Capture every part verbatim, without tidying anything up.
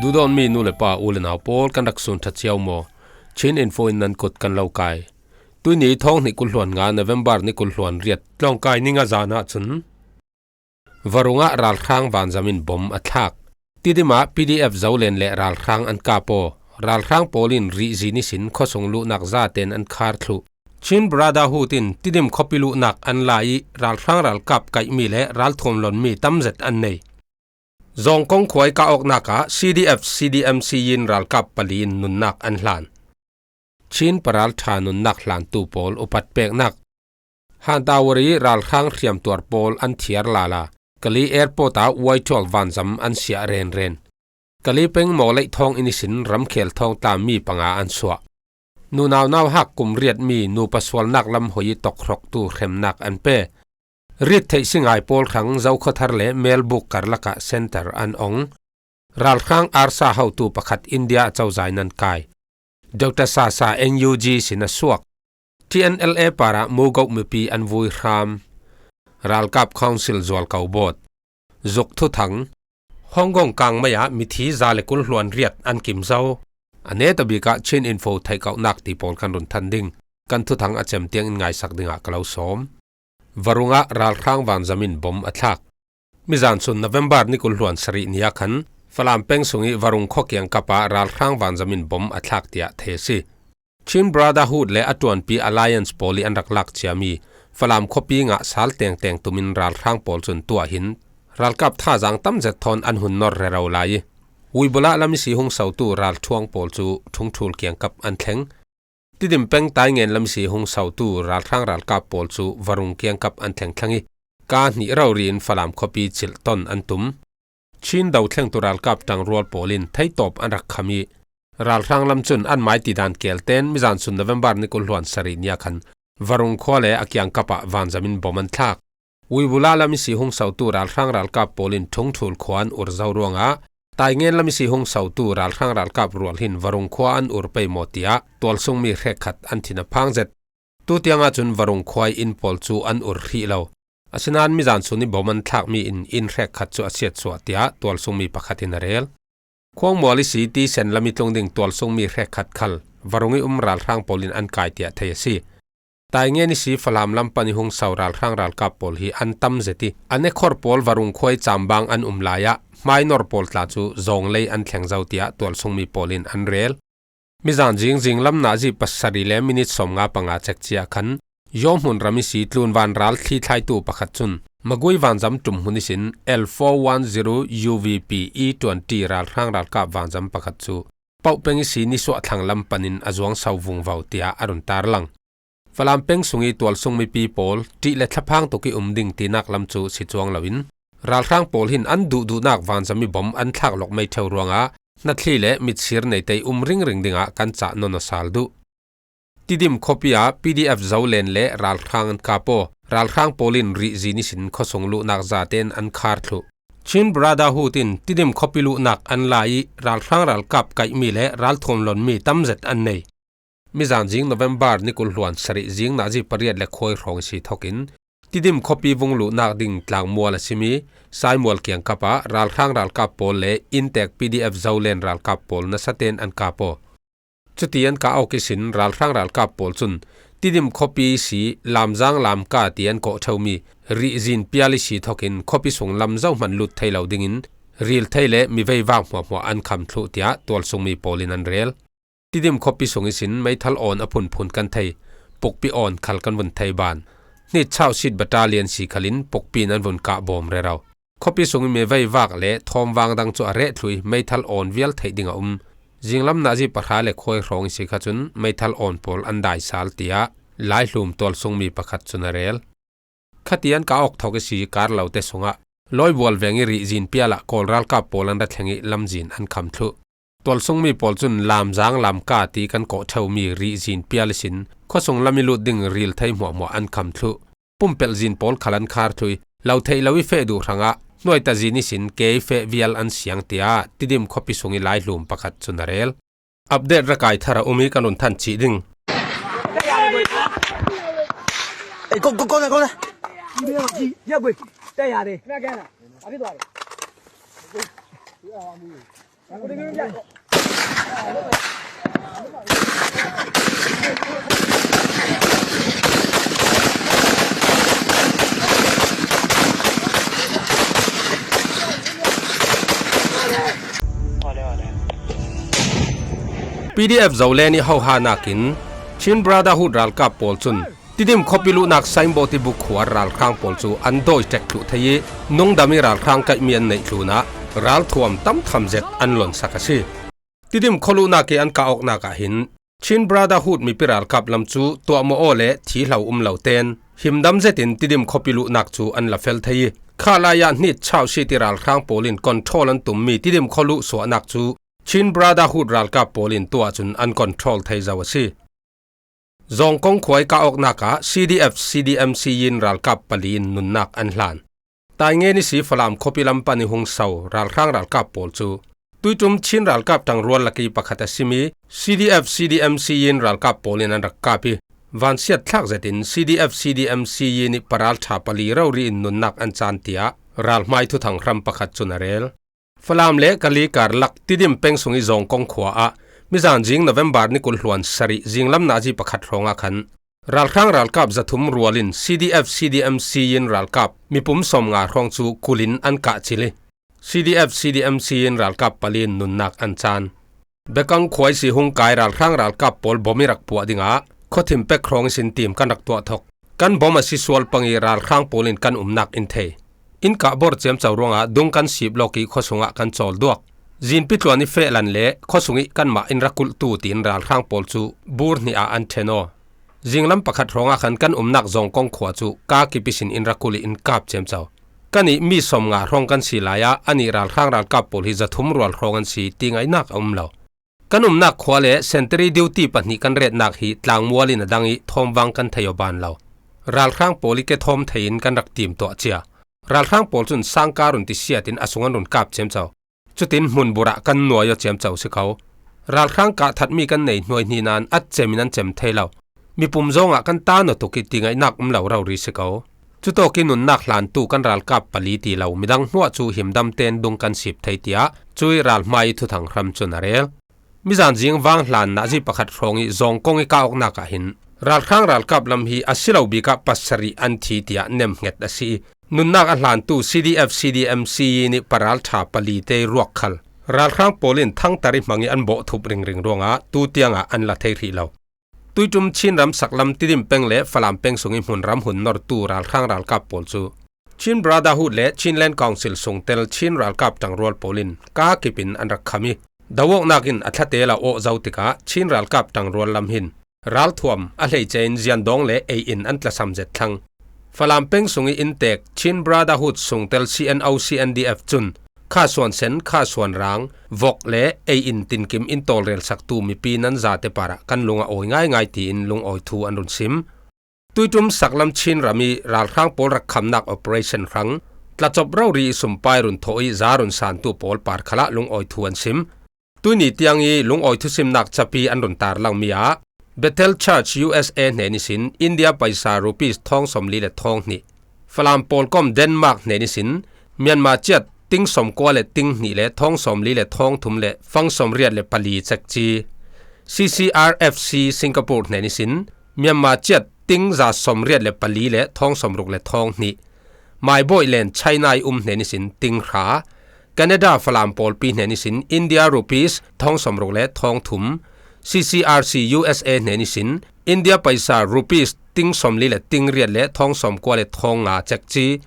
Duhdawtmi nu le pa, u le nau pawl, kan rak sun ṭha cio maw? Chin Info in nan kut kan lo kai. Tuini thawng hnih kul hluan nga, November ni kul hluan riat, tlawngkai ni nga zan ah cun Varungah ralhrang vanzam in bom a thlak. Tidim ah P D F Zolen le ralhrang an kap aw. Ralhrang pawl in rihzi ni sin khuasung luhnak zaten an khar thluh. Chin Brotherhood in Tidim khuapi luhnak an la ih ralhrang ralkap kaihmi le ralthuam lonmi tamzet an nei. Zawngkong khua ih kah awknak ah C D F C D M C in ralkap pali in nunnak an hlan. Chin paralṭha nunnak hlantu pawl upat peknak. Hantawari ralhrang hriamtuar pawl an thiar lala. Kalay Airport ah Y twelve vanzam an siah renren. Kalay peng Mawlei thawng inn ihsin ramkhel thawng tla mi panga an suah. Nunau nauhak kum riat mi nupa sualnak lam hoi ih tokhroktu hremnak an pe. Rit theih si ngai pawl hrang Zokhawthar le Melbuk karlak ah center an ong. Ralhrang arsa hotu pakhat India a cozai nan kai. Doctor Sasa N U G sin a suak. T N L A parah Mugoh mipi an vui hram. Ralkap Council zual ko bawt. Zuk thuthang. Hong Kong kangmai ah mithi za le kul hluan riat an kim zo. A neta bik ah Chin Info theihkauhnak ti pawl kan run than ding. Kan thuthang a cem tiang in ngaisak dingah ka lo sawm. Varungah ralhrang vanzam in bom a thlak. Mizan sun November ni kul hluan sarih ni ah khan Falam peng sung ih Varung khua kiangkap ah ralhrang vanzam in bom a thlak tiah thei a si. Chin Brotherhood le a ṭuanpi Alliance pawl ih an rak lak ciami Falam khuapi ngah sal tengteng tumin ralhrang pawl cun tuah hin ralkap thazang tamzet thawn an hun nor rero lai ih, Uibulah lam ihsi hung sotu ralṭhuang pawl cu Ṭhungṭhul kiangkap an thleng. Tidim peng Taingen lam ihsi hung sotu ralhrang ralkap pawl cu Varung kiangkap an thleng thleng ih, ka hnih rori in Falam khuapi cilh ton an tum. Chin dothlengtu ralkap ṭangrual pawl in theitawp an rak kham ih, ralhrang lam cun an mai tidan kelten mizan sun November ni kul hluan sarih ni ah khan Varung khua le a kiangkap ah vanzam in bom an thlak. Uibula lam ihsi hung sotu ralhrang ralkap pawl in Ṭhungṭhul khua an ur zo ruangah Taingen lam ihsi hung sotu ralhrang ralkap rual hin Varung khua an ur pei maw tiah tualsungmi hrekkhat an thin a phang zet. Tutiang ahcun Varung khua ih inn pawl cu an ur hrih lo. Asinain mizan sun ih bom an thlakmi in inn hrekkhat cu a siatsuah tiah tualsungmi pakhat in a rel. Khuangmual ihsi tisen lam ih tlung ding tualsungmi hrekkhat khal Varung ih um ralhrang pawl in an kai tiah thei a si. Taingen ihsi Falam lam pan ih hung so ralhrang ralkap pawl hi an tam zet ih, an ekhor pawl Varung khua ih cambang an um lai ah hmainor pawl tla cu Zawnglei an thleng zo tiah tualsungmi pawl in an rel. Mizan zing zinglam nazi pasarih le minit sawmnga panga cek ciah khan Yawhmun ram ihsi tlunvan ral thlithlaitu pakhat cun Magui vanzam ṭumhmun ihsin L four one zero U V P E twenty ralhrang ralkap vanzam pakhat cu Pauh peng ihsi nisuah thlang lam panin a zuang so vungvo tiah a run tarlang. Falam peng sung ih tualsung mipi pawl ṭih le thlaphang tuk ih um ding tinak lam cu si cuang loin, ralhrang pawl hin an duhduhnak vanzam ih bom an thlak lawk mai ṭheu ruangah hnathli le mitsir neite ih um ringring dingah kan cah nawn aw sal duh. Tidim khuapi ah P D F Zolen le ralhrang an kap aw. Ralhrang pawl in rihzi nisin khuasung luhnak zaten an khar thluh. Chin Brotherhood in Tidim khuapi luhnak an la ih ralhrang ralkap kaihmi le ralthuam lonmi tamzet an nei. Mizan zing November ni kul hluan sarih zing nazi pariat le khuai hrawng ihsi thokin Tidim khuapi vung luhnak ding tlangmual a simi Saimual kiangkap ah ralhrang ralkap pawl le inntek P D F Zolen ralkap pawl nasaten an kap aw. Cuti an kah awk ihsin ralhrang ralkap pawl cun Tidim khuapi ihsi Lamzang Lamka ti an kawh ṭheumi rihzin pial ihsi thokin khuapi sung lam zohman lut thei lo dingin ril thei le mi veivak hmuahhmuah an kham thluh tiah tualsungmi pawl in an rel. Tidim khuapi sung ihsin meithal awn a phunphun kan thei, pukpi awn khal kan vun thei ban. Hnitchauh sit battalion si khalin pukpi in an vun kah bawm rero. Khuapi sung ih mi veivak le thawmvang dang cu a reh thluh ih meithal awn vial theih ding a um. Zinglam nazi pahra le khuai hrawng ihsi kha cun meithal awn pawl an dai sal tiah Laihlum tualsungmi pakhat cun a rel. Khati an kah awk thawk ihsi kar lote sungah Lawibual veng ih rihzin pial ah Kawl ralkap pawl an ra thleng ih lamzin an kham thluh. Tualsungmi pawl cun Lamzang Lamka ti kan kawh ṭheumi rihzin pial ihsin khuasung lam ih lut ding ril thei hmuahhmuah an kham thluh. Pumpelh zin pawl khal an khar thluh ih lo theih lo ih feh duh hrangah hnuaita zin ihsin ke ih feh vial an siang tiah Tidim khuapi sung ih Laihlum pakhat cun a rel. Update ra kai thar a um ih kan run than cih ding. P D F Zoland ih hoha nakin Chin Brotherhood ralkap pawl cun Tidim khuapi luhnak signboard ih bukhuar ralhrang pawl cu an dawi ṭek thluh thei ih nungdam ih ralhrang kaihmi an neih tlunah ralthuam tam tham zet an lonsak a si. Tidim khualuhnak ih an kah awknak ah hin Chin Brotherhood mipi ralkap lam cu tuahmawh aw le thihlo um lo tein himdam zetin Tidim khuapi luhnak cu an la fel thei ih khahlai ah hnit chauh si ti ralhrang pawl in control an tummi Tidim khualuh suahnak cu Chin Brotherhood ralkap pawl in tuah cun an control thei zo a si. Zawngkong khua ih kah awknak ah C D F C D M Siyin ralkap pali in nunnak an hlan. Taingen ihsi Falam khuapi lam pan ih hung so ralhrang ralkap pawl cu tuiṭum Chin ralkap ṭangrual lak ih pakhat a simi C D F C D M Siyin ralkap pawl in an rak kap ih vansiat thlak zetin C D F C D M Siyin ih paralṭha pali rori in nunnak an caan tiah ralhmai thuthang hram pakhat cun a rel. Falam le Kalikar lak Tidim peng sung ih Zawngkong khua ah mizan zing November ni kul hluan sarih zinglam nazi pakhat hrawngah khan ralhrang ralkap zathum rual in C D F C D M Siyin ralkap mipum sawmnga hrawng cu kulin an kah cil ih C D F C D M Siyin ralkap pali in nunnak an caan. Bekang khua ihsi hung kai ralhrang ralkap pawl bom ih rak puah dingah khuathim pek hrawng ihsin tim kan rak tuah thok. Kan bom a si sual pang ih ralhrang pawl in kan umnak in thei. In kah bor ciamco ruangah dung kan sip lawk ih khuasung ah kan cawl duak. Zinpi tluan ih fehlan le khuasung ih kanmah in rak kulhtu tiin ralhrang pawl cu bur hnih ah an ṭhen aw. Zinglam pakhat hrawngah khan kan umnak Zawngkong khua cu kaa kip ihsin in rak kulh ih in kap ciamco. Kan ih mi sawmnga hrawng kan si lai ah an ih ralhrang ralkap pawl hi zathum rual hrawng an si ti ngaihnak a um lo. Kan umnak khua le sentry duty pahnih kan retnak hi tlangmual in a dang ih thawmvang kan thei aw ban lo. Ralhrang pawl ih kethawm thei in kan rak tim tuah cia. Ralhrang pawl cun sangka run ti siatin a sung an run kap ciamco. Cutin hmunburh ah kan nuai aw ciamco si ko. Ralhrang kah thatmi kan nei hnuai hnih nain a cem in an cem thei lo. Mipum zawngah kan tan aw tuk ih ti ngaihnak um lo rori si ko. Cutawk ih nunnak hlantu kan ralkap pali ti lo midang hnuah cu himdam tein dung kan sip thei tiah cuih ralhmai ih thuthang hram cun a rel. Mizan zing vang hlan nazi pakhat hrawng ih Zawngkong ih kah awknak ah hin ralhrang ralkap lam hi a si lo bik ah pasarih an thi tiah nemhnget a si ih nunnak a hlantu C D F C D M Siyin ih paralṭha pali te ih ruak khal ralhrang pawl in thangtar ih hmang ih an bawh thup ringring ruangah tu tiangah an la thei hrih lo. Tuiṭum Chin ram saklam Tidim peng le Falam peng sung ih hmunram hun nortu ralhrang ralkap pawl cu Chin Brotherhood le Chinland Council sungtel Chin ralkap ṭangrual pawl in kaa kip in an rak kham ih do awknak in a thlate lo awh zo tikah Chin ralkap ṭangrual lam hin ralthuam a hleice in ziandawng le ei in an tlasam zet thlang. Falam peng sung ih inntek Chin Brotherhood sungtel C N O C N D F cun kha suan sen, kha suan rang, vok le ei in tinkim in tawlrel saktu mipi nan zate parah kan lung a awi ngaingai tiin lungawi thu an run sim. Tuiṭum saklam Chin ram ih ralhrang pawl rak khamnak operation hrang tlacop rori ih sumpai run thawh ih za run santu pawl par khalah lungawi thu an sim. Tuihni tiang ih lungawi thusimnak capi an run tarlangmi ah Bethel Church U S A hnen ihsin India paisa rupees thawng sawmli le thawng hnih, Falam pawlkom Denmark hnen ihsin Myanmar ciat ting sawmkua le ting hnih le thawng sawmli le thawng thum le fang sawmriat le pali cekci, C C R F C Singapore hnen ihsin Myanmar ciat ting za sawmriat le pali le thawng sawmruk le thawng hnih, Maibawihlen China ih um hnen ihsin ting hra, Canada Falam pawlpi hnen ihsin India rupees thawng sawmruk le thawng thum, C C R C U S A hnen ihsin India paisa rupees ting sawmli le ting riat le thawng sawmkua le thawng nga cekci,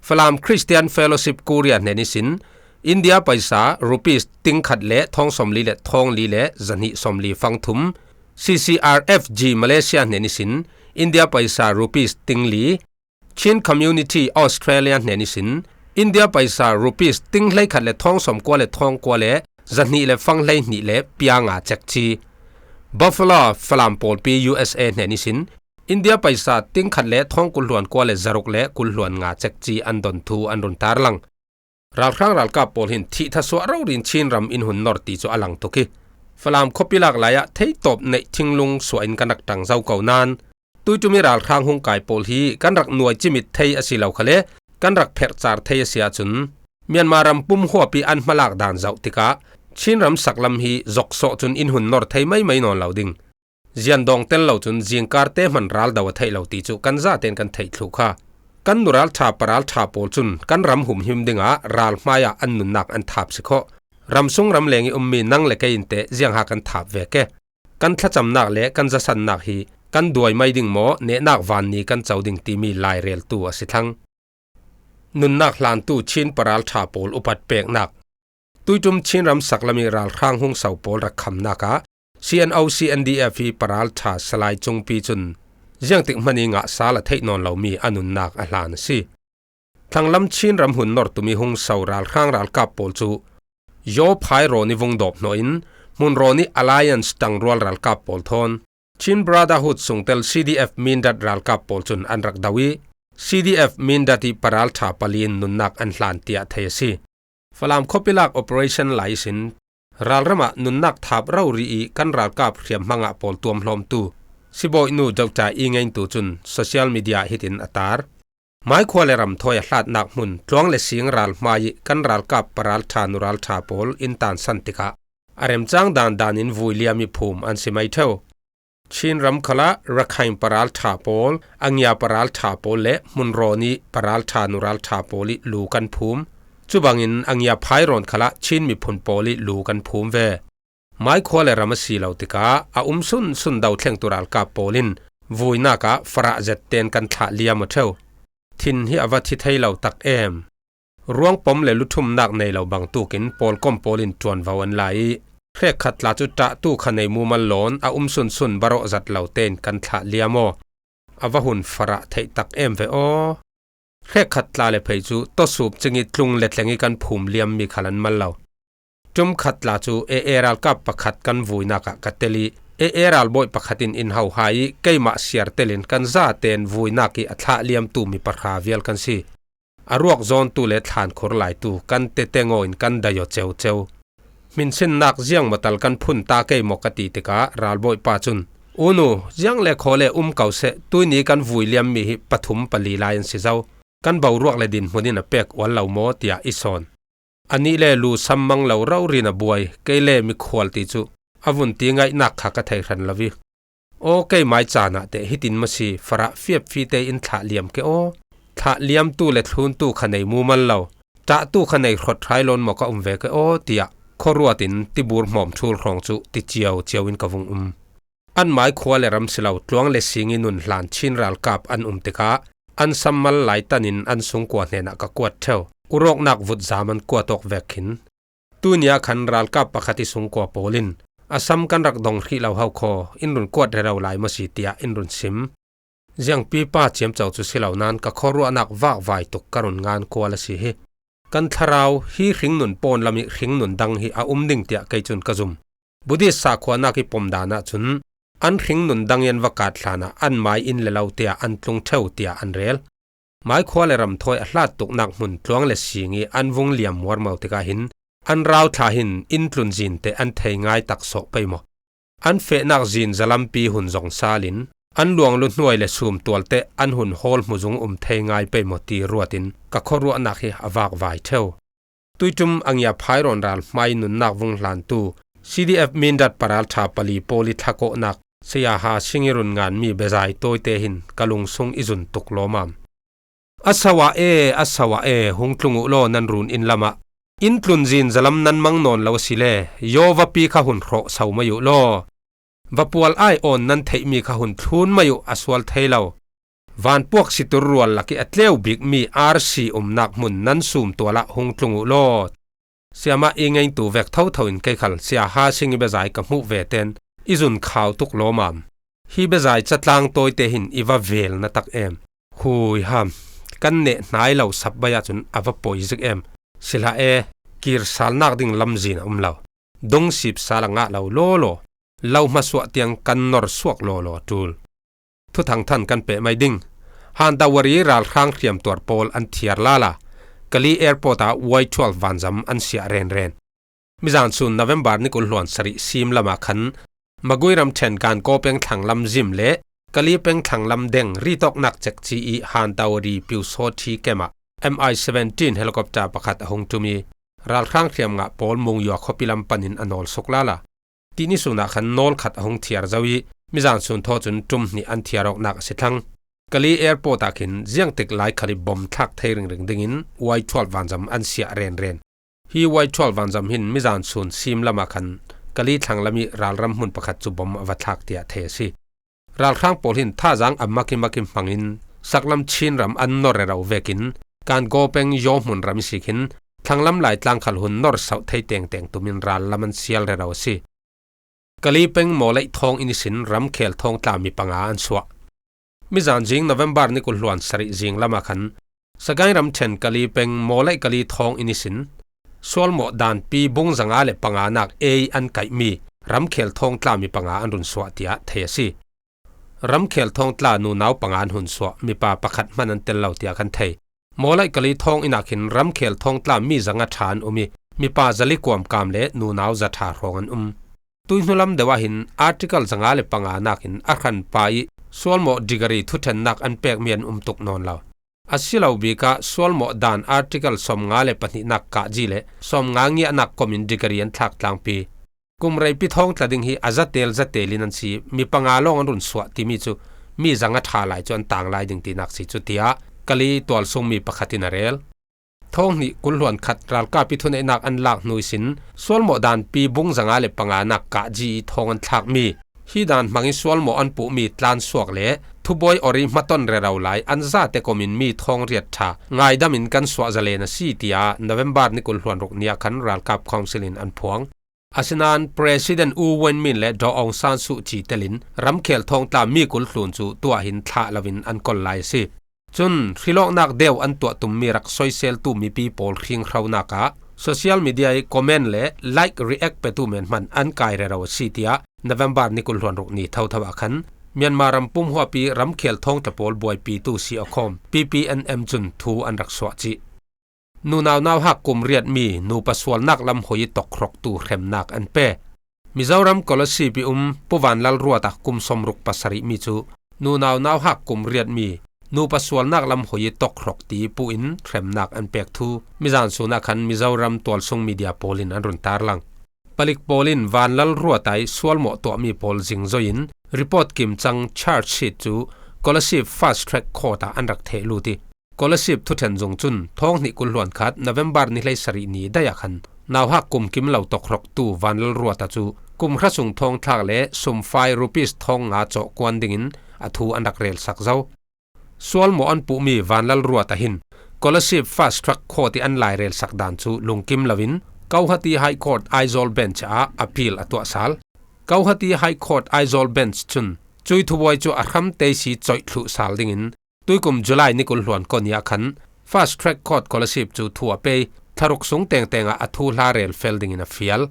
Falam Christian Fellowship Korea hnen ihsin India paisa rupees ting khat le thawng sawmli le thawng li le zahnih sawmli fang thum, C C R F G Malaysia hnen ihsin India paisa rupees ting li, Chin Community Australia hnen ihsin India paisa rupees ting hleikhat le thawng sawmkua le thawng kua le zahnih le fang hleihnih le pia nga cekci, Buffalo Falam pawlpi U S A hnen ihsin India paisa ting khat le thawng kul hluan kua le zaruk le kul hluan nga cekci an don thu an run tarlang. Ralhrang ralkap pawl hin thih thasuah rori in Chin ram in hun nor ti cu a lang tuk ih Falam khuapi lak lai ah theitawp neih thinglung suah in kan rak ṭang zo ko nain tuiṭum ih ralhrang hung kai pawl hi kan rak nuai cimit thei a si lo khale kan rak pherhcar thei a si ahcun Myanmar ram pum huap ih an hmalak dan zoh tikah Chin ram saklam hi zoksawh cun in hun nor thei maimai nawn lo ding. Zian dawng tel lo cun zingkarte hman ral do a theih lo ti cu kan zaten kan theih thluh kha. Kan nuralṭha paralṭha pawl cun kan ram humhim dingah ral hmaiah an nunnak an thap si khawh. Ramsung ramleng i ummi nang le kei in teh ziangha kan thap ve ke. Kan thlacamnak le kan zasannak hi kan duai mai ding maw, nehnak van ni kan co ding timi laireltu a si thlang. Nunnak hlantu Chin paralṭha pawl upat peknak. Tuiṭum Chin ram saklam i ralhrang hung so pawl rak khamnak ah C N O C N D F i paralṭha Salai Cungpi cun ziangtik hman i ngah sal a theih nawn lomi a nunnak a hlan a si. Thlanglam Chin ram hun nor tum i hung so ralhrang ralkap pawl cu Yaw Phai rawn i vung dawp hnawh in hmun rawn i Alliance ṭangrual ralkap pawl thawn Chin Brotherhood sungtel C D F Mindat ralkap pawl cun an rak do i, C D F Mindat i paralṭha pali in nunnak an hlan tiah thei a si. Falam khuapi lak operation lai ihsin ralram ah nunnak thap rori i kan ralkap hriamhmang ah pawl tuamhlawmtu sibawihnu Doctor I Ngeintu cun social media ah hitin a tar. Maikhua le ram thawi a hlatnak hmun tluang le sing ral hmai i kan ralkap paralṭha nuralṭha pawl in tansan tikah a remcang dan dan in vui liam i phum an si mai ṭheu. Chin ram khalah Rakhine paralṭha pawl, Angia paralṭha pawl le hmun rawn i paralṭha nuralṭha pawl i lu kan phum. Cubangin Angia phai rawn khalah Chin miphun pawl i lu kan phum ve. Maikhua le ram a si lo tikah a um sunsun do thlengtu ralkap pawl in vuinak ah farah zet ten kan thlah liam aw ṭheu. Thin hi a va thi thei lo tak em. Ruangpom le luthumnak nei lo bangtukin pawlkom pawl in ṭuanvo an lai i hrekkhat tla cu ṭahtu kha nei mumal lawn a um sunsun barawh zat lo tein kan thlah liam aw. A va hun farah theih tak em ve aw. Hrekkhat tla le phei cu tawsup cing i tlung le tleng i kan phum liammi khal an mal lo. Ṭum khat tla cu A A ralkap pakhat kan vuinak ah ka tel i A A ralbawi pakhat in in hohai i keimah siar telin kan zaten vuinak i a thlah liamtu mi pahra vial kan si. A ruak zawntu le thlankhur laitu kan tete ngaw in kan dai aw ceuceu. Hminsinnak ziang maw tal kan phun ta kei maw ka ti tikah ralbawipa cun, "Unu, ziang le khaw le um ko seh, tuini kan vui liammi hi pathum pali lai an si zo. Kan boruak le dinhmun in a pek ual lo maw?" tiah i sawn. Anih le lu sam mang lo rori na buai, kei le mikhual ti cu a vun ti ngaihnak kha ka thei hran lo i. Aw, keimai caan ah teh hitin maw si, farah fiapfite in thlah liam ke aw. Thlah liamtu le thluntu kha nei mumal lo, ṭahtu kha nei hrawt hrai lawn maw ka um ve ke aw, tiah khuaruat in tibur hmawm ṭhul hrawng cu ti cio cio in ka vung um. An mai khua le ram si lo, tluang le sing i nun hlan Chin ralkap an um tikah an sammal lai tan in an sungkua hnenah ka kuat ṭheu. Urawknak vut zam an kuat awk vek khin. Tunia khan ralkap pakhat i sungkua pawl in, "A sam kan rak dong hrih lo ho khaw, in run kuat rero lai maw si?" tiah in run sim. Ziangpipa ciamco cu si lo nain ka khuaruahnak vakvai tuk ka run ngan kual a si hi. Kan thlarau hi hringnun pawn lam i hringnun dang hi a um ding tiah kei cun ka zum. Buddhist sakhuanak i pom dan ahcun an hringnun dang i an va kat hlan ah an mai in le lo tiah an tlung ṭheu tiah an rel. Mai khua le ram thawi a hlat tuknak hmun tluang le sing i an vung liam muarmo tikah hin an rau thla hin in tlun zin teh an thei ngai tak sawh pei maw? An fehnak zin zalampi hun zong sal in an luanglu hnuai le sum tual teh an hun hawl hmu zung um thei ngai pei maw ti ruat in ka khuaruahnak hi a vakvai ṭheu. Tuiṭum a ngia phai rawn ral hmai nunnak vung hlantu C D F Mindat paralṭha pali pawl i thlakawhnak Saya Ha Singh i run nganmi bezai tawite hin ka lungsung i zun tuk lawmam. "A sawa e, a sawa e, hung tlung uh law nan run in lamah. In tlun zin zalam nan mang nawn lo a si le, yaw vapi kha hun hrawh so mai uh law. Vapual ai awn nan theihmi kha hun thlun mai uh, a sual thei lo. Vanpuak situr rual lak i a tleu bikmi R C umnak hmun nan sum tualah hung tlung uh law." Siamah i ngeintu vek thotho in kei khal Sia Ha Sing i bezai ka hmuh ve ten i zun khau tuk lawmam. "Hi bezai catlang tawite hin i va vel na tak em. Hui ham, kan neh hnai lo sap bai ahcun a va poi zik em. Sihlah e, kir salnak ding lamzin a um lo. Dong sip sal a ngah lo lawlaw. Lo hmasuah tiang kan nor suak lawlaw a ṭul. Thuthang than kan peh mai ding. Handawari ralhrang hriamtuar pawl an thiar lala. Kali Airport ah Y twelve vanzam an siah renren. Mizan sun November ni kul hluan sarih sim lamah khan Magui ramṭhen Gankaw pengthlang lam zim le Kali pengthlang lam deng ritawknak cekci i Handawari Pyusawṭhi kem ah M I seventeen helicopter pakhat a hung ṭum i ralhrang hriamngah pawl Monywa khuapi lam panin a nawlsuk lala. Tihni sunah khan nawl khat a hung thiar zo ih, mizan sun thaw cun ṭum hnih an thiar awknak a si thlang. Kali Airport ah khin ziangtik lai khal ih bom thlak thei ringring dingin Y twelve vanzam an siah renren. Hi Y twelve vanzam hin mizan sun sim lamah khan Kali thlanglam ih ralram hmun pakhat cu bom a va thlak tiah thei a si. Ralhrang pawl hin thazaang a mak ih mak ih hmangin saklam Chin ram an nor rero vekin Kangaw peng Yaw hmun ram ihsi khin thlanglam Laitlang khal hun nor sauh thei tengteng tumin rallam an sial rero a si. Kali peng Mawleih thawng inn ihsin ramkhel thawng tla mi panga an suah. Mizan zing November ni kul hluan sarih zing lamah khan Sagaing ramṭhen Kali peng Mawleih Kali thawng inn ihsin sualmawh danpi bung zanga le panganak ei an kaihmi ramkhel thawng tla mi panga an run suah tiah thei a si. Ramkhel thawng tla nunau panga an hun suah, mipa pakhat hman an tel lo tiah kan thei. Mawleih Kali thawng inn ah khin ramkhel thawng tla mi zanga ṭha an um ih, mipa zali kuamkam le nunau za ṭha hrawng an um. Tuihnulam deuh ah hin Article zanga le panganak in a hranpa ih sualmawh degree thuṭhennak an pekmi an um tuk nawn lo. A si lo bikah sualmawh dan Article sawmnga le pahnihnak kahzi le sawmnga ngiahnak komin degree an thlak tlangpi. Kum reipi thawng tla ding hi a zatel zatel in an si, mi panga lawng an run suah timi cu mi zanga ṭha lai cu an tang lai ding tinak si cu, tiah Kali tualsungmi pakhat in a rel. Thawng hnih kul hluan khat ralkap ih thuneihnak an lak hnu ihsin sualmawh danpi bung zanga le panganak kahzi ih thawng an thlakmi, hi dan hmangin sualmawh an puhmi tlansuak le thubuai awri hmaton rero lai an zate komin mi thawng riat ṭha ngaidam in kan suah zalen a si, tiah November ni kul hluan ruk ni ah khan ralkap council in an phuang. Asinain President U Win Myint le Daw Aung San Suu Kyi telin ramkhel thawng tla mi kul hlun cu tuah hin thlah loin an kol lai a si. Cun hrilawknak deuh an tuah tummi rak soiseltu mipi pawl hringhronak ah social media ih comment le like react petu men hman an kai rero a si, tiah November ni kul hluan ruk ni thotho ah khan Myanmar ram pumhuapi ramkhel thawng tla pawl buaipitu si a khawm P P N M cun thu an rak suah cih. Nunau nauhak kum riatmi nupa sualnak lam hoi ih tokhroktu hremnak an pe. Mizoram Kolasib ih um Pu Vanlal Ruat ah kum sawmruk pasarih mi cu nunau nauhak kum riatmi nupa sualnak lam hoi ih tokhrok ti pu in hremnak an pek thu mizan sun ah khan Mizoram tualsung media pawl in an run tarlang. Palik pawl in Vanlal Ruat ah ih sualmawh tuahmi pawl zingzoi in report kimcang charge sheet cu Kolasib Fast Track Court ah an rak theh lut ih, Kolasib thuṭhen zung cun thawng hnih kul hluan khat November ni hleisarih ni daih ah khan nauhak kum kim lo tokhroktu Vanlal Ruat ah cu kum hra sung thawng thlak le sumfai rupees thawng nga cawhkuan dingin a thu an rak relsak zo. Sualmawh an puhmi Vanlal Ruat ah hin Kolasib Fast Track Court ih an lairelsak dan cu lungkim loin Gauhati High Court Aizawl Bench ah appeal a tuah sal. Gauhati High Court Aizawl Bench cun cui thubuai cu a hram teisi coih thluh sal dingin tuikum July ni kul hluan kua ni ah khan Fast Track Court Kolasib cu thu a pe ih, thlaruk sung tengteng ah a thu hla rel fel dingin a fial.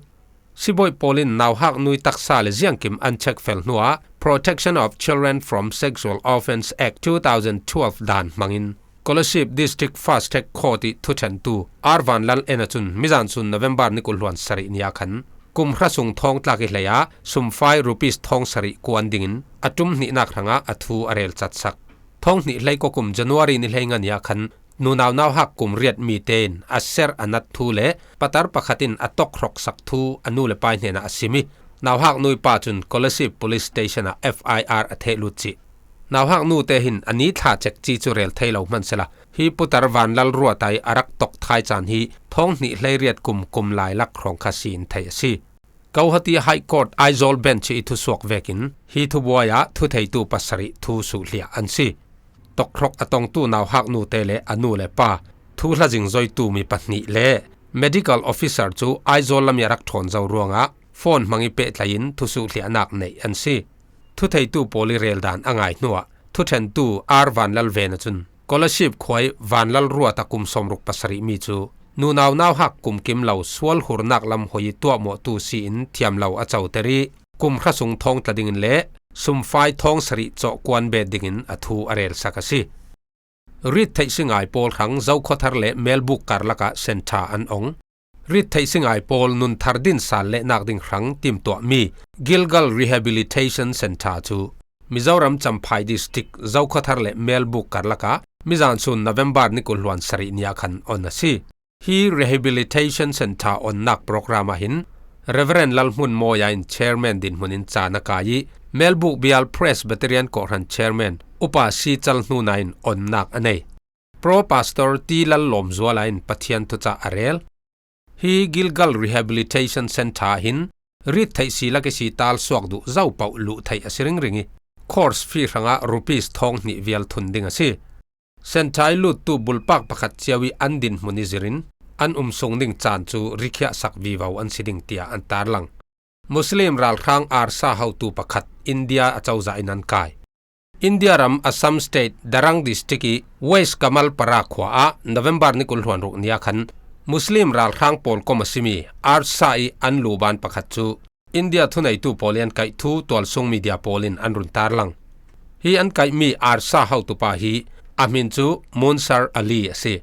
Sibawi pawl in nauhak nui taksa le ziangkim an check fel hnuah Protection of Children from Sexual Offence Act two thousand twelve dan hmangin Kolasib District Fast Track Court ih thuṭhentu R Vanlal En ah cun mizan sun November ni kul hluan sarih ni ah khan kum hra sung thawng tlak ih hlei ah sumfai rupees thawng sarih kuan dingin a ṭum hnihnak hrangah a thu a rel catsak. Thawng hnih hleikua kum January ni hleinga ni ah khan nunau nauhak kum riat mi tein a serh a nat thu le patar pakhat in a tokhroksak thu a nu le pa hnenah a sim ih, nauhak nuipa cun Kolasib Police Station ah F I R a theh lut cih. Nauhak nu te hin a ni thla cekci cu rel thei lo hmansehla, hi putar Vanlal Ruat ah ih a rak tok thai caan hi thawng hnih hleiriat kum kum lai lak hrawng kha si in theih a si. Gauhati High Court Aizawl Bench ih thusuak vekin hi thubuai ah thutheitu pasarih thu suhhliah an si. Tokhrok a tongtu nauhak nu te le a nu le pa, thuhla zingzoitu mi pahnih le medical officer cu Aizawl lam ih a rak ṭhawn zo ruangah phone hmang ih pehtlaih in thusuhhliahnak neih an si. Thutheitu pawl ih reldan a ngai hnuah thuṭhentu R Vanlal Ven ah cun Kolasib khua ih Vanlal Ruat ah kum sawmruk pasarih mi cu nunau nauhak kum kim lo sual hurnak lam hoi ih tuahmawhtu si in thiam lo a coter ih kum hra sung thawng tla dingin le sumfai thawng sarih cawhkuan bet dingin a thu a relsak a si. Rit theih si ngai pawl hrang Zokhawthar le Melbuk karlak ah centre an ong. Rit theih si ngai pawl nun thar din sal lehnak ding hrang timtuahmi Gilgal Rehabilitation Centre cu Mizoram Champhai District Zokhawthar le Melbuk karlak ah mizan sun November ni kul hluan sarih ni ah khan on a si. Hi Rehabilitation Centre onnak program ah hin Reverend Lalhmunmawia in chairman dinhmun in caan a kai ih, Melbuk Bial Presbyterian Kawhhran chairman Upa C. Chalhnuna in onnak a nei. Pro Pastor T. Lallawmzuala in Pathian thucah a reel. Hi Gilgal Rehabilitation Centre ah hin rit theih si lak ihsi tal suak duh zaupoh luh theih a si ringring ih, course fee hrangah rupees thawng hnih vial thun ding a si. Centre ih luttu bulpak pakhat cio ih an dinhmun ih zirin an um sung ding caan cu rikhiahsak vivo an si ding tiah an tarlang. Muslim ralhrang ARSA hotu pakhat India acozah in an kai. India ram Assam State Darrang District ih West Kamalpara khua ah November ni kul hluan ruk ni ah khan Muslim ralhrang pawlkom a simi ARSA ih an luban pakhat cu India thuneitu pawl ih an kaih thu tualsung media pawl in an run tarlang. Hi an kaihmi ARSA hotupa hi a hmin cu Munsar Ali a si.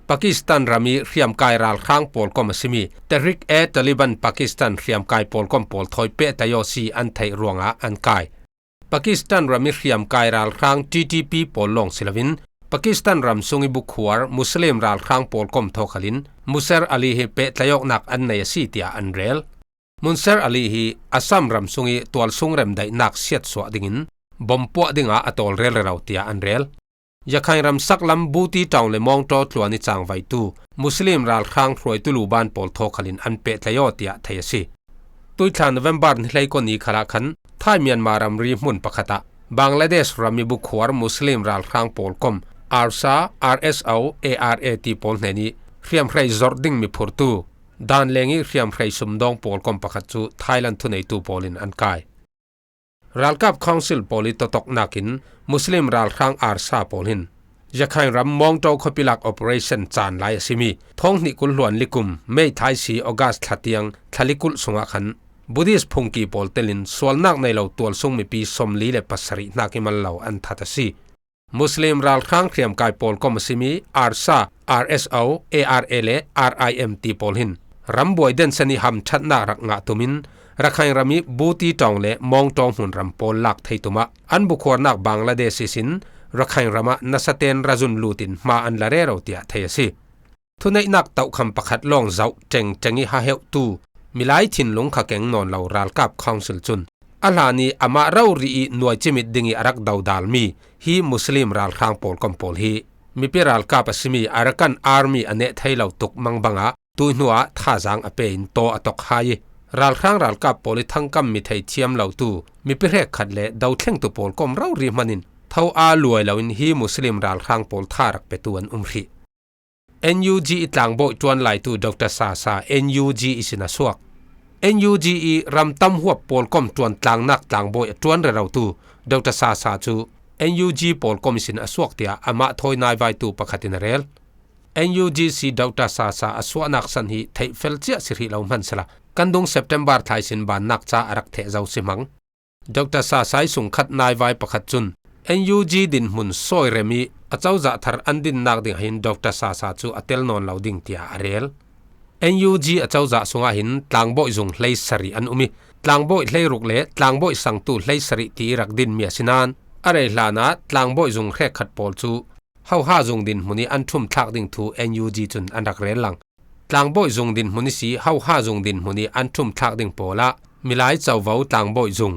Pakistan ram ih hriamkai ralhrang pawlkom a simi Tehrik-e-Taliban Pakistan hriamkai pawlkom pawl thawi pehtayaw si an theih ruangah an kai. Pakistan ram ih hriamkai ralhrang T T P pawl lawng si loin Pakistan ram sung ih bukhuar Muslim ralhrang pawlkom thawkhalin Munsar Ali hi pehtayaw awknak an nei a si tiah an reel. Munsar Ali hi Assam ram sung ih tualsung remdaihnak siatsuah dingin bom puah dingah a tawlrel rero tiah an reel. Yakhain ram saklam Buti Town le Mawngtaw tluan ih cangvaitu Muslim ralhrang hruaitu luban pawl thawkhalin an pehtayaw tiah thei a si. Tuithla November ni hleikua ni khalah khan Thai Myanmar ramri hmun pakhat ah Bangladesh ram ih bukhuar Muslim ralhrang pawlkom ARSA, R S O, A R A ti pawl hnen ih hriamhrei zorh ding miphurtu dan leng ih hriamhrei sumdawng pawlkom pakhat cu Thailand thuneitu pawl in an kai. Ralkap Council pawl ih totoknak in Muslim ralhrang ARSA pawl hin Yakhain ram Mawngtaw khuapi lak operation caan lai a simi thawng hnih kul hluan li kum May thaisi August thla tiang thla li kulh sungah khan Buddhist phungki pawl telin sualnak nei lo tualsung mipi sawmli le pasarih hnak ih mal lo an that a si. Muslim ralhrang hriamkai pawlkom a simi ARSA, R S O, A R A le R I M ti pawl hin rambuai densen ih hamṭhatnak rak ngah tumin Rakhine ram ih Buti Town le Mawngtaw hmunram pawl lak thei tumah an bukhuarnak Bangladesh ihsin Rakhine ramah nasaten razun lutin hma an la rero tiah thei a si. Thuneihnak tohkham pakhat lawng zoh ṭengṭeng ih haheuhtu milai thinlung kha keng nawn lo ralkap council cun a hlan ih amah rori ih nuai cimit ding ih a rak dodalmi hi Muslim ralhrang pawlkom pawl hi mipi ralkap a simi Arakan Army a neh thei lo tuk mangbangah tuihnuah thazaang a pe in taw a tok hai ih ralhrang ralkap pawl ih thangkammi thei thiam lotu mipi hrekkhat le dothlengtu pawlkom rori hman in tho aa luai loin hi Muslim ralhrang pawl tha rak petu an um hrih. N U G ih tlangbawi ṭuan laitu Doctor Sasa N U G ihsin a suak. N U G ih ramtam huap pawlkom ṭuan tlangnak tlangbawi a ṭuan rerotu Doctor Sasa cu N U G pawlkom ihsin a suak tiah amah thawi naivaitu pakhat in a reel. N U G si Doctor Sasa a suahnak san hi theihfel ciah si hrih lo hmansehla kan dung September thla ihsin bannak ca a rak theh zo si hmang. Doctor Sasa ih sungkhat naivai pakhat cun N U G dinhmun sawi rem ih a cozah thar an dinnak ding ah hin Doctor Sasa cu a tel nawn lo ding tiah a reel. N U G a cozah sungah hin tlangbawi zung hleisarih an um ih tlangbawi hleiruk le tlangbawi sangtu hleisarih ti ih rak dinmi a si nain a rei hlanah tlangbawi zung hrekkhat pawl cu Hoha zung dinhmun ih an ṭhumthlak ding thu N U G cun an rak rel lang. Tlangbawi zung dinhmun ihsi Hoha zung dinhmun ih an ṭhumthlak ding pawl ah Milai covo tlangbawi zung,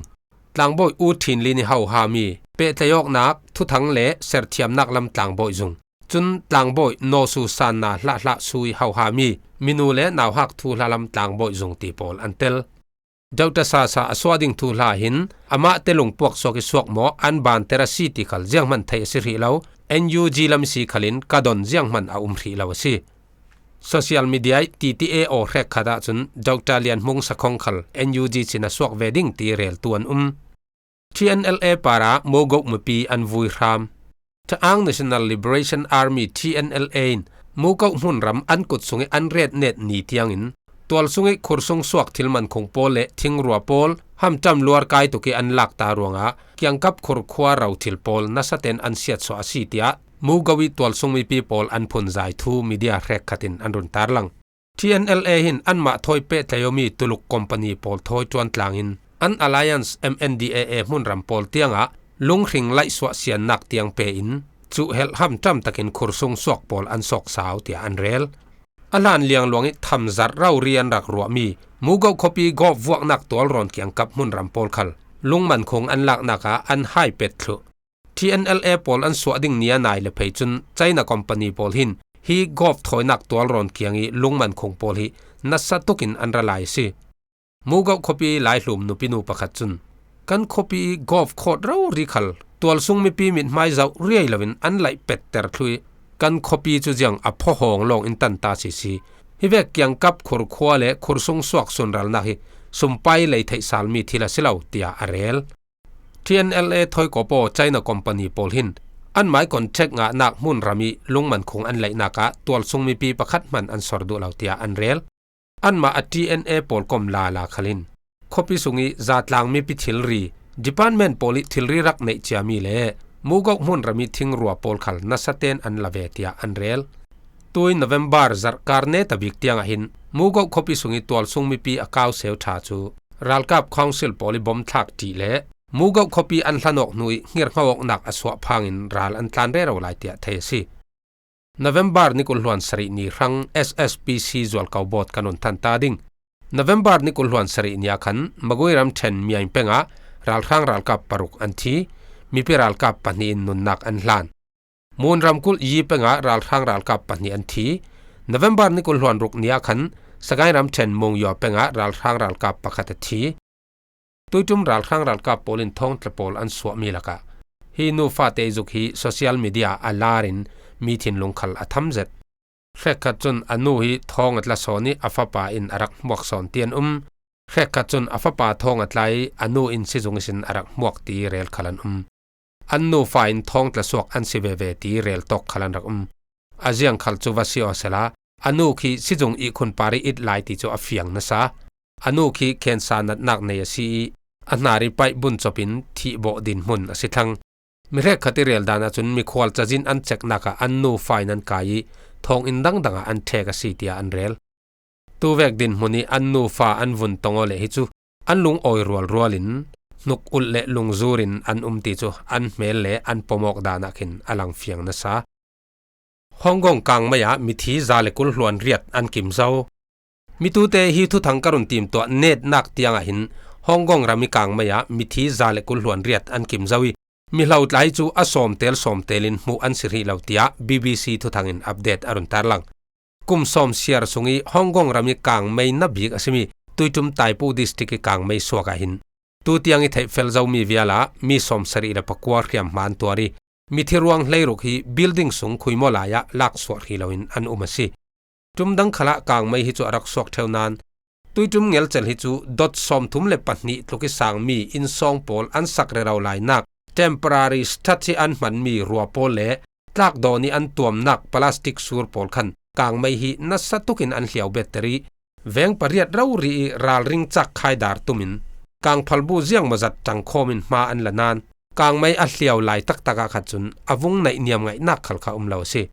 tlangbawi U Ṭhin Lin ih hohami pehtlaih awknak, thuthang le serthiamnak lam tlangbawi zung, cun tlangbawi Naw Su San Na Hlahhlah Su ih hohami minu le nauhak thuhla lam tlangbawi zung ti pawl an tel. Doctor Sasa a suah ding thuhla hin amah telung puaksuak ih suak maw an banter a si ti khal zianghman theih a si hrih lo. N U G lam ihsi khalin ka don zianghman a um hrih lo a si. Social media ih T T A aw hrekkhat ahcun Doctor Lian Hmung Sakhong khal N U G sin a suak ve ding ti reltu an um. T N L A parah Mogoh mipi an vui hram. Ta'ang National Liberation Army, T N L A in Mogoh hmunram an kut sungih an retnet ni tiangin tualsung ih khursung suak thil mankhung pawl le thingrua pawl hamṭam luar kai tuk ih an lakta ruangah kiangkap khurkhua ro thil pawl nasaten an siatsuah a si tiah Mogoh ih tualsung mipi pawl an phunzai thu media hrekkhat in an run tarlang. T N L A hin anmah thawi pehtlaih awmi Tuluk company pawl thawi ṭuan tlangin an alliance M N D A A hmunram pawl tiangah lunghring laihsuah siannak tiang pe in cuhhelh hamṭam takin khursung suak pawl an sawksau tiah an rel. A hlan liangluang ih thamzarh rori an rak ruahmi Mugoh khuapi Gulf vuaknak tualrawn kiangkap hmunram pawl khal lungmankhung an laknak ah an hai pet thluh. T N L A pawl an suah ding ni a nai le phei cun China company pawl hin hi Gulf thawinak tualrawn kiang ih lungmankhung pawl hi nasa tukin an ra lai a si. Mugoh khuapi laihlum nupinu pakhat cun, kan khuapi ih Gulf khawt rori khal tualsung mipi mithmai zoh riai loin an laih petter thluh ih kan khuapi cu ziang a phawhawng lawng in tanta sisi. Hi vek kiangkap khurkhua le khursung suak sunralnak hi sumpai lei theih salmi thil a si lo, tiah a rel. T N L A thawi kawpaw China company pawl hin anmah ih contract ngahnak hmunram ih lungmankhung an laihnak ah tualsung mipi pakhat hman an sor duh lo, tiah an rel. Anmah a T N A pawl kom lala khal in khuapi sung ih zatlang mipi thilri, department pawl ih thilri rak neih ciami le Mugoh hmunram ih thingrua pawl khal nasaten an la ve, tiah an rel. Tui November zarhkar neta bik tiangah hin Mugoh khuapi sung ih tualsung mipi a kau seu ṭha cu ralkap council pawl ih bomthlak ṭih le Mugoh khuapi an hlanawk hnu ih hngerhnga awknak a suah phangin ral an tlan rero lai, tiah thei a si. November ni kul hluan sarih ni hrang S S P C zualko bawt kan run than ta ding. November ni kul hluan sarih ni ah khan Magui ramṭhen Miaing pengah ralhrang ralkap paruk an thi, mipi ralkap pahnih in nunnak an hlan. Mun ramkulh Yi pengah ralhrang ralkap pahnih an thi. November ni kul hluan ruk ni ah khan Sagaing ramṭhen Mungyaw pengah ralhrang ralkap pakhat a thi. Tuiṭum ralhrang ralkap pawl in thawngtla pawl an suahmi lakah hi nu fate zuk hi social media a larin mi thinlung khal a tham zet. Hrekkhat cun a nu hi thawng a tla sawn ih a fapa in a rak hmuak sawn tian um. Hrekkhat cun a fapa thawng a tla ih a nu in sizung ihsin a rak hmuak ti rel khal an um. An nufa in thawngtla suak an si veve ti rel tawk khal an rak um. A ziang khal cu va si aw sehla, a nu khi sizung ihkhun par ih it lai ti cu a fiang nasa. A nu khi cancer natnak nei a si ih a hnar ih paih buncop in thihbawh dinhmun a si thlang. Mi hrekkhat ih rel dan ahcun mikhual cazin an ceknak ah an nufa in an kai ih thawnginn dangdang ah an ṭhek a si, tiah an rel. Tuvek dinhmun ih an nufa an vun tong aw leh hi cu an lungawi rualrual in hnuk ulh le lungzur in an um ti cu an hmel le an pom awk dan ah khin a langfiang nasa. Hong Kong kangmei ah mithi za le kul hluan riat an kim zo. Mitute hi thuthang ka run timtuah netnak tiangah hin Hong Kong ram ih kangmei ah mithi za le kul hluan riat an kim zo ih, mihlo tlai cu a sawmtel sawmtel in hmuh an si hrih lo, tiah B B C thuthang in update a run tarlang. Kum sawm siar sung ih Hong Kong ram ih kangmei na bik a simi Tuiṭum Taipu District ih kangmei suak ah hin tu tiang ih theih fel zomi vial ah mi sawmsarih le pakua hriamhma an tuar ih, mithi ruang hleiruk hi building sung khuimaw lai ah laksuah hrih loin an um a si. Ṭum dang khalah kangmei hi cu a rak suak ṭheu nain, Tuiṭum ngelcel hi cu dot sawmthum le pahnih tluk ih sangmi innsawng pawl an sak rero lainak temporary stud hi an hmanmi rua pawl le tlakdawn ih an tuamnak plastic sur pawl khan kangmei hi nasa tukin an hliau better ih, veng pariat rori ih ralring cak khaidar tumin kangphalbu ziangmawzat ṭangkhawm in hma an la nain, kangmei a hliau lai taktak ah khat cun a vung naih niam ngaihnak khal kha um lo a si.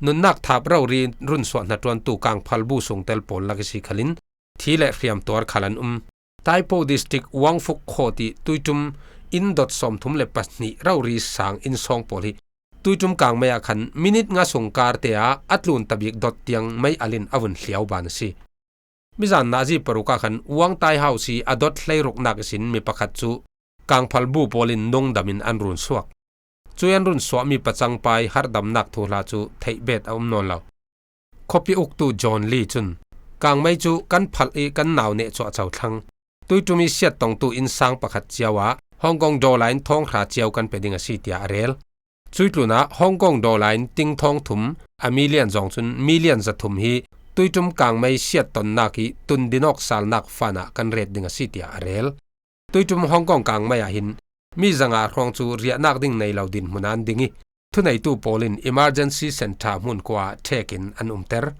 Nunnak thap rori runsuah hnaṭuantu kangphalbu sungtel pawl lak ihsi khalin thi le hriamtuar khal an um. Taipo District Wangfuk khawt ih Tuiṭum inn dot sawmthum le pahnih rori sang innsawng pawl hi Tuiṭum kangmei ah khan minit nga sung karte ah a tlun tabik dot tiang mei al in a vun hliau ban a si. Mizan nazi paruk ah khan Wang Tai House ih a dot hleiruknak ihsin mi pakhat cu kangphalbu pawl in nungdam in an runsuak. Cuih an runsuahmi pacangpa ih harhdamnak thuhla cu theih bet a um nawn lo. Khuapi uktu John Lee cun, kangmei cu kan phalh ih kan nau neh cuahco thlang. Tuiṭum ih siattongtu innsang pakhat cio ah Hong Kong dollar in thawng hra cio kan pe ding a si, tiah a rel. Cuih tlunah Hong Kong dollar in ting thawng thum, a million zong cun million zathum hi Tuiṭum kangmei siattonnak ih tundin awk salnak fund ah kan ret ding a si, tiah a rel. Tuiṭum Hong Kong kangmei ah hin mi zanga hrawng cu riahnak ding nei lo dinhmun ah an ding ih, thuneitu pawl in emergency centre hmunkua ah ṭhek in an umter.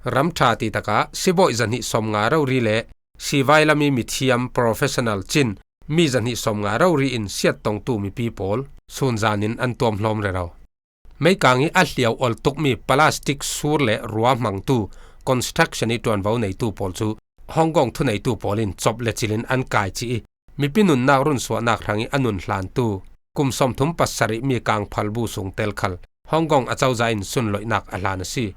Ram ṭha ti takah sibawi zahnih sawmnga rori le sivai lam ih mithiam professional cin mi zahnih sawmnga rori in siattongtu mipi pawl sunzan in an tuamhlawm rero. Meikang ih a hliau ol tukmi plastic sur le rua hmangtu construction ih ṭuanvo neitu pawl cu Hong Kong thuneitu pawl in cop le cil in an kai cih ih, mipi nunnak runsuahnak hrang ih a nun hlantu kum sawmthum pasarih mi kangphalbu sungtel khal Hong Kong acozah in sunloihnak a hlan a si.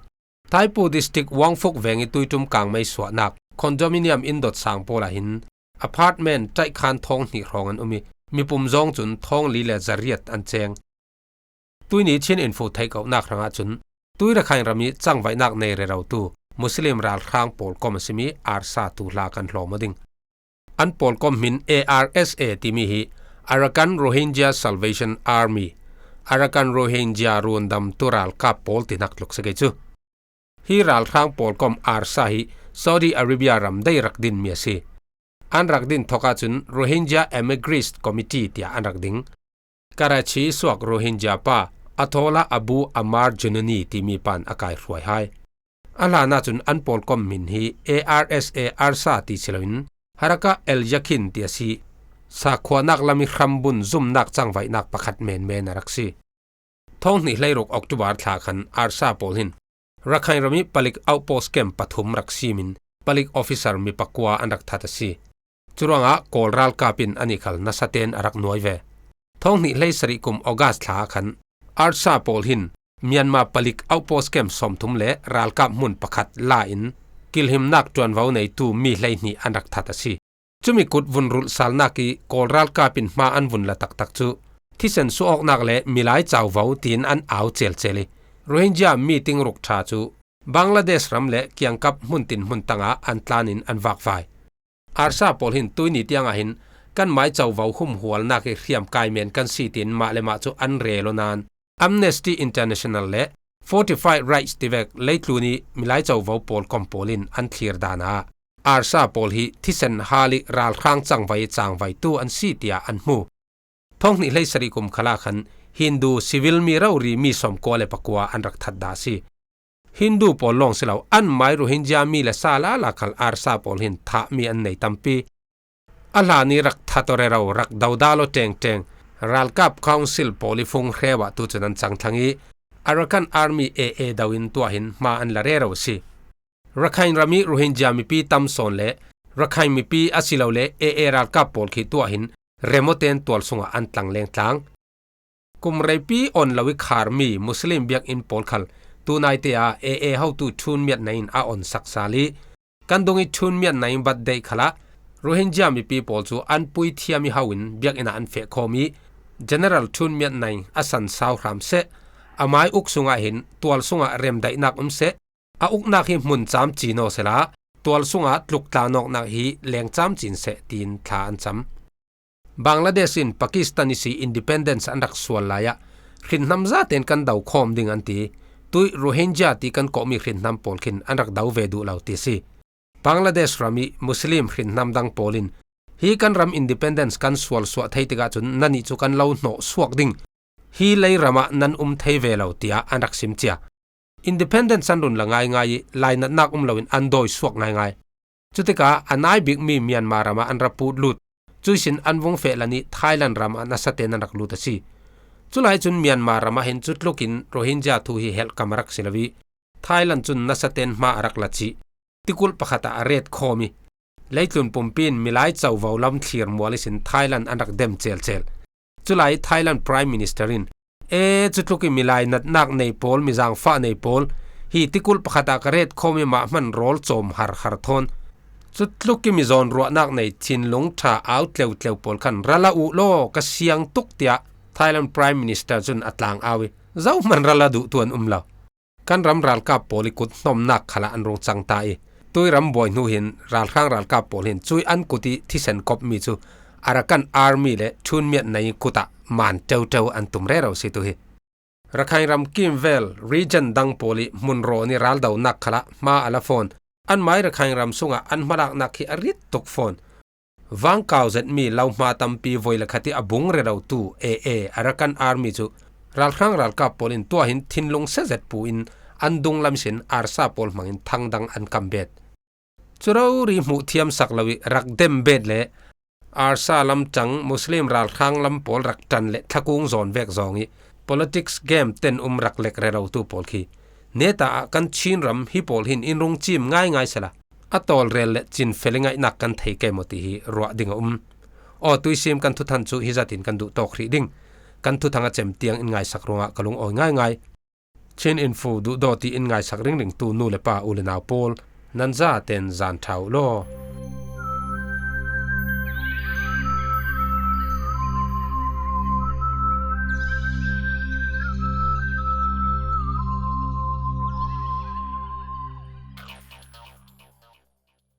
Taipu District Wangfuk veng i tuitum kangmei suahnak condominium in dot sang pawl ah hin apartment taih khan thawng hnih hrawng an um i, mipum zawng cun thawng li le zariat an cheng. Tuini Chin Info theih kohnak hrangah cun tui Rakhine ram i cangvaihnak nei rerotu Muslim ralhrang pawl kom a simi ARSA tu hla kan hlawm aw ding. An pawl kom hmin ARSA timi hi Arakan Rohingya Salvation Army, Arakan Rohingya Ruandamtu Ralkap pawl tinak tluk si kei cu. Hi ralhrang pawl kom ARSA hi Saudi Arabia ram dei rak dinmi a si. An rak din thok ahcun Rohingya Emigrants Committee tiah an rak ding. Karachi suak Rohingya pa Athola Abu Ammar Jununi timi pan a kai hruai hai. A hlan ahcun an pawl kom hmin hi ARSA, ARSA ti si loin Haraka El Yakin ti a si. Sakhuanak lam i hrambun zumnak cangvaihnak pakhat menmen a rak si. Thawng hnih hleiruk October thla khan ARSA pawl hin Rakhine ram i palik outpost camp pathum rak simin palik officer mi pakua an rak that a si. Curuangah Kawl ralkap in anih khal nasaten a rak nuai ve. Thawng hnih hleisarih kum August thla khan ARSA pawl hin Myanmar palik outpost camp sawmthum le ralkap hmun pakhat la in kilhimnak ṭuanvo neitu mi hleihnih an rak that a si. Cumi kut vun rulhsalnak i Kawl ralkap in hma an vun la taktak cu thisen suahawknak le milai cauvo tiin an au celcel i Rohingya mi tingruk ṭha cu Bangladesh ram le kiangkap hmun tin hmun tangah an tlan in an vakvai. ARSA pawl hin tuini tiangah hin kan mai cauvo humhualnak i hriamkai men kan si tiin mah le mah cu an rel aw nain Amnesty International le Fortify Rights tivek leitlun i milai cauvo pawl kom pawl in an thlir dan ah ARSA pawl hi thisen hal i ralhrang cangvai i cangvaitu an si tiah an hmu. Thawng hnih hleisarih kum khalah khan Hindu civil mi rori mi sawmkua le pakua an rak that dah a si. Hindu pawl lawng si lo, an mai Rohingya mi le sa lala khal ARSA pawl hin thahmi an nei tampi. A hlan i rak that aw rero, rak dodal aw ṭengṭeng ralkap council pawl i fung hreu ah tu cun an cang thlang i Arakan Army A A do in tuah hin hma an la rero a si. Rakhine ram i Rohingya mipi tam sawn le Rakhine mipi asilole A A ralkap pawl khi tuah hin rem aw tein tual sungah an tlang lengtlang. Kum reipi on lo i kharmi Muslim biakinn pawl khal tunaite ah A A hotu Htun Miat Naing in a on sak sal i kan dung i Htun Miat Naing birthday khalah Rohingya mipi pawl cu an puithiam i ho in biakinn ah an feh khawm i General Htun Miat Naing a san sau hram seh, a mai uk sungah hin tual sungah remdaihnak um seh, a uknak hi hmun camcin aw sehla tual sungah tluk tlan awknak hi leng camcin seh tiin thla an cam. Bangladesh in Pakistan ihsi independence an rak sual lai ah hrinhnam zaten kan do khawm ding an ti. Tuih Rohingya ti kan kawhmi hrinhnam pawl khin an rak do ve duh lo ti a si. Bangladesh ram i Muslim hrinhnam dang pawl in hi kan ram independence kan sual suah thei tikah cun nannih cu kan lo hnawh suak ding, hi lei ram ah nan um thei ve lo tiah an rak sim cia. Independence an run la ngaingai i lainatnak um loin an dawi suak ngaingai. Cutikah a nai bikmi Myanmar ram ah an ra put lut. Cuihsin an vung feh lan i Thailand ram ah nasaten an rak lut a si. Culai cun Myanmar ram ah hin cutluk in Rohingya thu hi helhkam a rak si lo i Thailand cun nasaten hma a rak la cih. Tikulh pakhat ah a ret khawm i leitlun pumpi in milai covo lam thlir mual ihsin Thailand an rak dem celcel. Culai Thailand Prime Minister in, e, cutluk i milai natnak nei pawl, mizangfah nei pawl hi tikulh pakhat ah ka ret khawm i mah hman rawl cawm harhar thawn. Cutluk i mizawn ruahnak nei thinlung ṭha au tleutleu pawl khan ra la uh law ka siang tuk tiah Thailand Prime Minister cun a tlang au i zohman ra la duh tuan um lo. Kan ram ralkap pawl i kut hnawmnak khalah an rung cang ta i, tui ram buai hnu hin ralhrang ralkap pawl hin cui an kut i thisen kopmi cu Arakan Army le Htun Miat Naing kut ah man ṭeuṭeu an tum rero si tu hi. Rakhine ram kimvel region dang pawl i hmunraw nih raldonak khalah hma a la fawn. An mai Rakhine ram sungah an hmalaknak hi a rit tuk fawn. Vangkau zetmi lohma tampi voi le khat i a bung rerotu A A Arakan Army cu ralhrang ralkap pawl in tuah hin thinlung sezet pu in an dunglam sin ARSA pawl hmangin thangdang an kam bet. Cu rori hmuh thiam sak lo i rak dem bet le ARSA lamtang Muslim ralhrang lam pawl rak ṭan le thlakung zawn vek zawng i politics game ten um rak lek rerotu pawl khi neta ah kan Chin ram hi pawl hin in rung cim ngaingai sela a tawlrel le cinfel i ngaihnak kan thei ke maw ti hi ruah ding a um. Aw tuisim kan thuthan cu hi zatin kan duh tawk hrih ding. Kan thuthang a cem tiang in ngaisak ruangah ka lungawi ngaingai. Chin Info duhdaw tiin ngaisak ringringtu nu le pa u le nau pawl, nan zaten zan ṭha uh law.